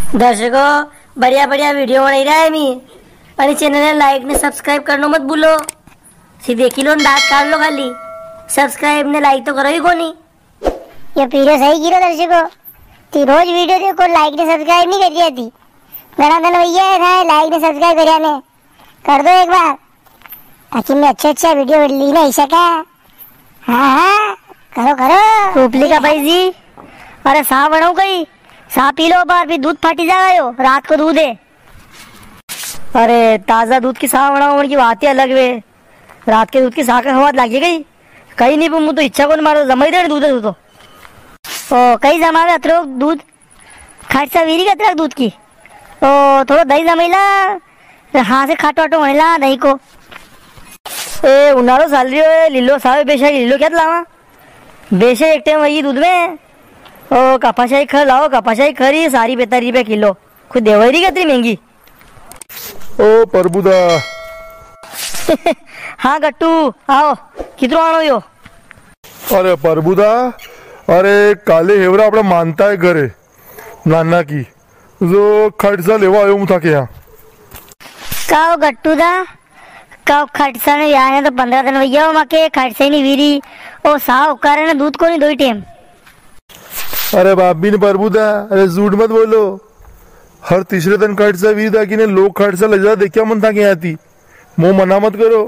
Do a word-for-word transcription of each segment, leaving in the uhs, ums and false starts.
दर्शकों, बढ़िया बढ़िया video बनाई रहा है मी। अरे channel ने like ने subscribe करनो मत भूलो। सी देखी लो, दांत काड़ लो खाली। Subscribe ने like तो करो ही कोनी। ये पीरो सही गिरो दर्शकों। ती रोज video देखो, like ने subscribe नी कर रिया थी। घणा दिन वई ग्या था like ने subscribe करिया ने। कर दो एक बार, ताकि मैं अच्छे अच्छे video ली नी सका। हाँ, हाँ, करो, करो। उपली का भाई जी, अरे सा बनाऊं कई? सा पी लो बार, फिर दूध फाटी जावे यो, रात को दूध है। अरे ताजा दूध की सा बनाओ, उनकी बात ही अलग वे। रात के दूध की सा का स्वाद लागे कई? कई नी, पर मु तो इच्छा कोनी, मारो जमाई दे दूध है तू तो। ओ, कई जमावे अतरो दूध? खाटी सा वीरी कतरा दूध की। ओ, थोड़ो दही जमैला, हाथ से खाटो आटो वणेला दही को। ए, उनारो साल रियो है, लीलो सावे बेशा की लीलो क्या लावा? बेशा एक टाइम वही दूध में। ओ, कपाशाई खर लाओ, कपाशाई खरी सारी पैंतालीस रुपया किलो। खुद देवरी कतरी महंगी। ओ प्रभुदा। हाँ गट्टू, आओ, कितरो आणो यो? अरे प्रभुदा, अरे काले हेवरा आपणे मानता है घरे, नाना की, जो खाटसा लेवा आयो हूँ थाके यहाँ। काओ गट्टू दा, काओ खाटसा ने यार, ने तो पन्द्रह दिन वई ग्या हो माके खाटसा ही नी वीरी। ओ साव उकारे ने दूध कोनी दोई टेम। अरे भाभी ने प्रभुदा, अरे झूठ मत बोलो। हर तीसरे दिन खाटसा वीरी थाकी ने लोग खाटसा ले जा, देख्या मन थाके यहाँ थी। मो मना मत करो।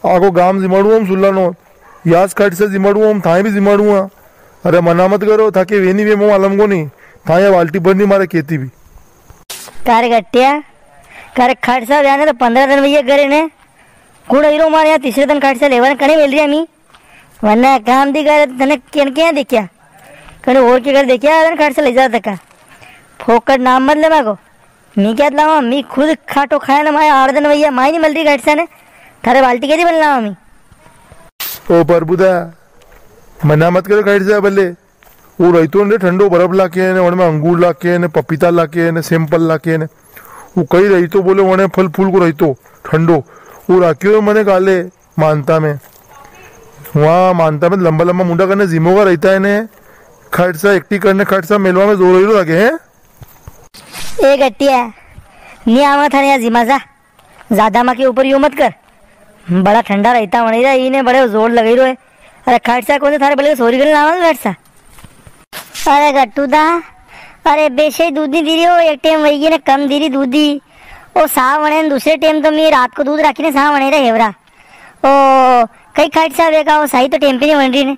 आखो गाम जिमाड़ू हम सुल्ला नो। यास खाटसा जिमाड़ू हम, थाए भी जिमाड़ू हाँ। अरे मना मत करो, थाके वे नी वे मो मालूम कोनी। थाए बाल्टी भरनी मारे खेती भी। कारे गट्टिया, कारे खाटसा व्या ने तो पन्द्रह दिन वई ग्या घरे ने। कुण अई रो मारे यहाँ तीसरे दिन खाटसा लेवा ने, कने मेल रिया मी? वरना काम दी करे तने केन के देख्या? कने और के घर देख्या, तने खाटसा ले जा तका। फोकट नाम मत ले माको। मी क्या लावा, मी खुद खाटो खाया ना, माए आठ दिन वई ग्या, माए नी मल री खाटसा ने। थारे बाल्टी के दी बन लावा मी। ओ प्रभुदा, मना मत करो खाटसा भले। वो रईतो ने ठंडो बर्फ लाके ने, वण में अंगूर लाके ने, पपीता लाके ने, सेमफल लाके ने, वो कई रईतो बोले, वणे फल फूल को रईतो ठंडो, वो राख्यो है मने काले मानता में। वहाँ मानता में लंबा लंबा मुंडा करने जिमो का रईता है ने, खाटसा एकटी करने, खाटसा मेलवा में जोर ही लागे है। ए गट्टिया, नी आवा थारे यहाँ जिमा जा। ज्यादा माके ऊपर यो मत कर। बड़ा ठंडा रईता वणी रा, इने बड़े जोर लगई रो है। अरे खाटसा कोनी थारे बले सोरी करने लावा खाटसा। अरे गट्टू दा, अरे बेशा ही दूध नी दी री हो, एक टेम वई ग्या ने कम दी री दूध ही। ओ सा वणे ने दूसरे टेम तो मी रात को दूध राखी ने सा वणे रे हेवरा। ओ कई खाटसा वेगा, ओ साई तो टेम पे नी वण री ने।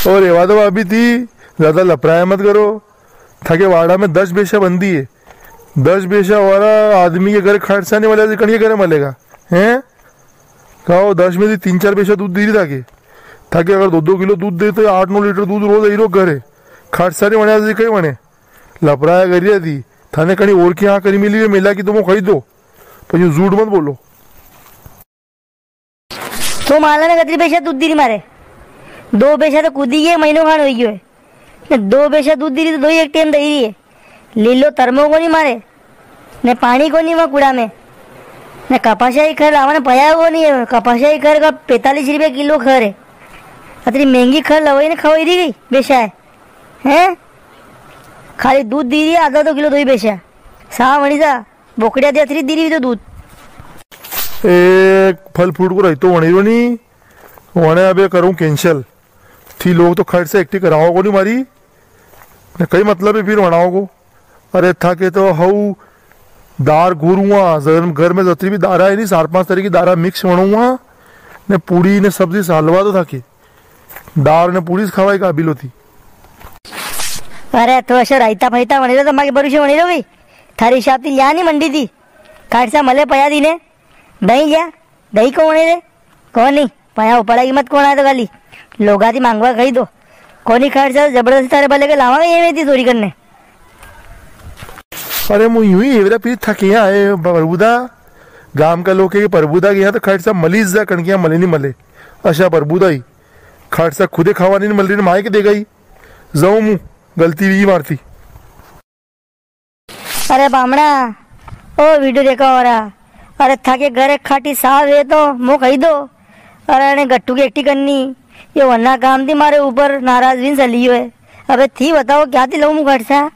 ओ रेवा दो भाभी थी, ज्यादा लपराया मत करो। थाके वाड़ा में दस बेशा बंदी है। दस बेशा वाला आदमी के घरे खाटसा नी मले, कण के घरे मलेगा? हैं? कहो, दस में से तीन चार बेशा दूध दी री थाके। थाके अगर दो दो किलो दूध दे तो आठ नौ लीटर दूध रोज आई रो घरे। खाटसा नी वणे, आज कई वणे। लपराया करी री थी। थाने कणी और की हाँ करी मिली वे मेला की तो मो कही दो। पर यूं झूठ मत बोलो। तो माला ने कतरी बेशा दूध दी री मारे? दो बेशा तो कूदी गई, महीनो खान हो गयो है। ने दो बेशा दूध दी री तो दो ही एक टेम दई री है। लीलो तरमो कोनी मारे, ने पाणी कोनी वा कूड़ा में, ने कपाशाई खर लावा ने पया कोनी है। कपाशाई खर का पैंतालीस रुपया किलो खर है। अतरी महंगी खर लवाई ने खवाई री गई बेशा है, हैं? खाली दूध दी री है, आधा दो किलो दो ही बेशा। सा वणी जा। बोकड़िया दे अतरी दी री तो दूध। ए, फल फ्रूट को रईतो वणी रो नी, वणे अबे करूं cancel। थी लोग तो खर्च से एकटी कराओ को नी मारी, ने कई मतलब है फिर वणाओ को। अरे थाके तो हऊ दार घोरूंगा, जर-, घर में जतरी भी दारा है नी, चार पांच तरह की दारा mix वणूंगा, ने पूड़ी ने सब्जी सालवा दो थाके। दार ने पूड़ी खावा ही काबिल होती। अरे तो ऐसे रायता फायता वणी रो तो माके भरोसे वणी रो भी। थारी हिसाब ती लिया नी मंडी ती। खाटसा मले पया दी ने। दही लिया। दही कौन है रे? कौन नी? पया उपाड़ा की मत कौन आए तो गाली। लोगा ती मांगवा कही दो। कोनी खाटसा जबरदस्ती थारे भले के लावा ये में ती चोरी करने। अरे मु यूं ही एवरा पीर थाके यहाँ आए प्रभुदा। गाम का लोग के प्रभुदा के यहाँ तो खाटसा मली जा कणकिया मले नी मले। अशा प्रभुदा ही। खाटसा खुदे खावा नी मल री ने माय के देगा ही। जाऊं मु, गलती वी मारती। अरे बामणा, ओ video देखा हो रहा। अरे थाके घर एक खाटी साहब है तो मो कही दो। अरे अने गट्टू की एकटी करनी, ये वन्ना काम थी मारे ऊपर नाराज भी चली है। अबे थी बताओ क्या थी लऊं मु खाटसा?